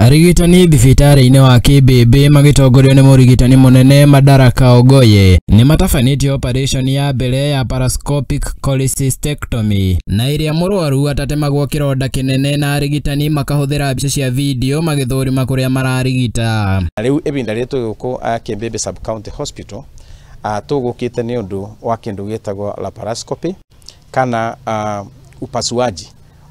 Arigitani thibitarĩ-inĩ wa Kĩmbĩmbĩ magĩtongorio nĩ mũrigitani mũnene Madaraka Ogoye nĩ matabanĩtie operation ya mbere ya laparoscopic cholecystectomy na ĩrĩa mũrwaru atatemagwo kĩronda kĩnene na arigitani makahũthĩra mbica cia video magĩthũrima kũrĩa mararigita. Rĩu ibinda rĩrĩ twĩ gũkũ Kĩmbĩmbĩ Sub County Hospital, tũgũkĩte nĩ ũndũ wa kĩndũ gĩtagwo laparoscopy kana upasuaji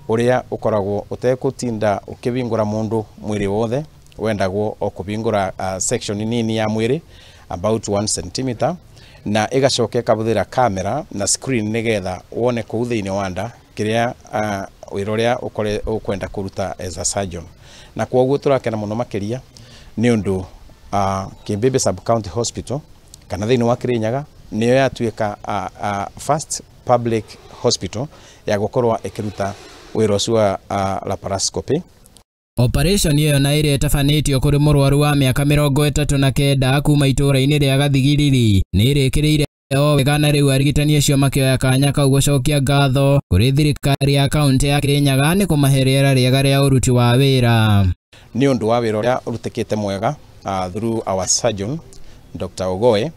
uria ukoragwo utegũtinda ukĩhingũra mũndũ mwĩrĩ wothe, wendagwo o kũhingũra section nini ya mwĩrĩ about 1 cm, na ĩgacoka ĩkahũthĩra kamera na screen nĩgetha wone kũu thĩinĩ wa nda kĩrĩa wĩra ũrĩa ũkwenda kũruta as a surgeon. Na kwoguo tũrakena mũno makĩria nĩ ũndũ Kĩmbĩmbĩ Sub County Hospital kana thĩinĩ wa Kĩrĩnyaga nĩyo yatuĩka first public hospital ya gũkorwo ĩkĩruta wĩra ũcio wa laparoscopy. Operation ĩyo na ĩrĩa ĩtabanĩtio kũrĩ mũrwaru wa mĩaka 39 kuma itũũra-inĩ rĩa Gathigiriri nĩ ĩrĩkĩrĩire o wega, na rĩu arigitani acio makĩoya kanya kau gũcokia ngatho kũrĩ thirikari ya kaunti ya Kĩrĩnyaga nĩ kũmahe rĩera rĩega rĩa ũruti wa wĩra. Nĩ ũndũ wa wĩra ũrĩa ũrutĩkĩte mwega through our surgeon Dr. Ogoe,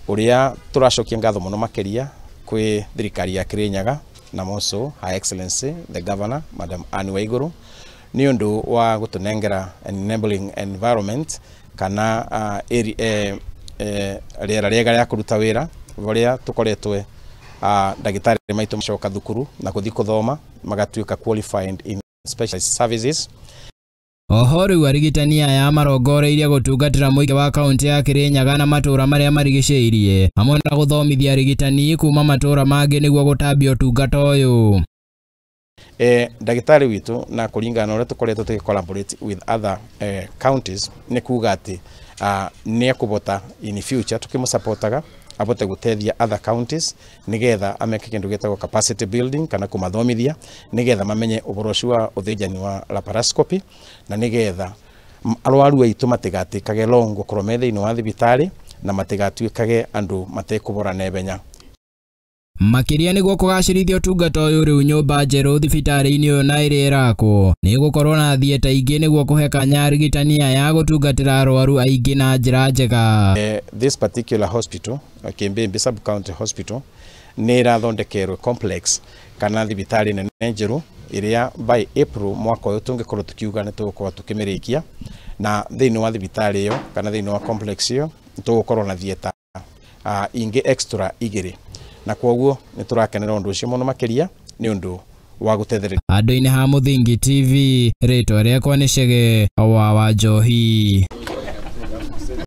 ũrĩa tũracokia ngatho mũno makĩria kwĩ thirikari ya Kĩrĩnyaga na also Her Excellency the Governor Madam Anne Waiguru nĩ ũndũ wa gũtũnengera enabling environment kana rĩera rĩega rĩa kũruta wĩra ũrĩa tũkoretwe ndagĩtarĩ maitũ macoka thukuru na gũthiĩ kũthoma magatuĩka qualified in specialized services. Oho rĩu arigitani aya marongoreirie gũtungatĩra mũingĩ wa kaunti ya Kĩrĩnyaga na matũũra marĩa marigicĩirie hamwe na gũthomithia arigitani kuma matũũra mangĩ nĩguo gũtambia ũtungata ũyũ. Ndagĩtarĩ witũ na kũringana na ũrĩa tũkoretwo tũgĩ collaborate with other counties nĩ kuga atĩ nĩ ekũbota in future tũkĩmũsupportaga abote gũteithia other counties nigetha ameke kĩndũ gĩtagwo capacity building kana kũmathomithia nigetha mamenye ũhoro ũcio wa ũthĩnjani wa laparoscopy na nigetha arwaru aitũ matigatĩkage long gũkorwo me thĩinĩ wa thibitarĩ na matigatuĩkage andũ matekũbora naihenya. Makĩria nĩguo kũgacĩrithia ũtungata ũyũ rĩu nyũmba njerũ thibitarĩ-inĩ ũyũ na ĩrĩa ĩrakwo nĩ ĩgũkorwo na thieta ingĩ nĩguo kũhe kanya arigitani aya gũtungatĩra arwaru aingĩ na njĩra njega. This particular hospital, Kĩmbĩmbĩ Sub County Hospital, nĩ ĩrathondekerwo complex kana thibitarĩ nene njerũ ĩrĩa by April mwaka ũyũ tũngĩkorwo tũkiuga nĩ tũgũkorwo tũkĩmĩrĩkia, na thĩinĩ wa thibitarĩ ĩyo kana thĩinĩ wa complex ĩyo tũgũkorwo na thieta ingĩ extra igĩrĩ, na kwoguo nĩ tũrakenera ũndũ ũcio mũno makĩria nĩ ũndũ wa gũtethereria. Handũ-inĩ ha Mũthingi TV, rĩtwa rĩakwa nĩ Chege wa Wanjohi.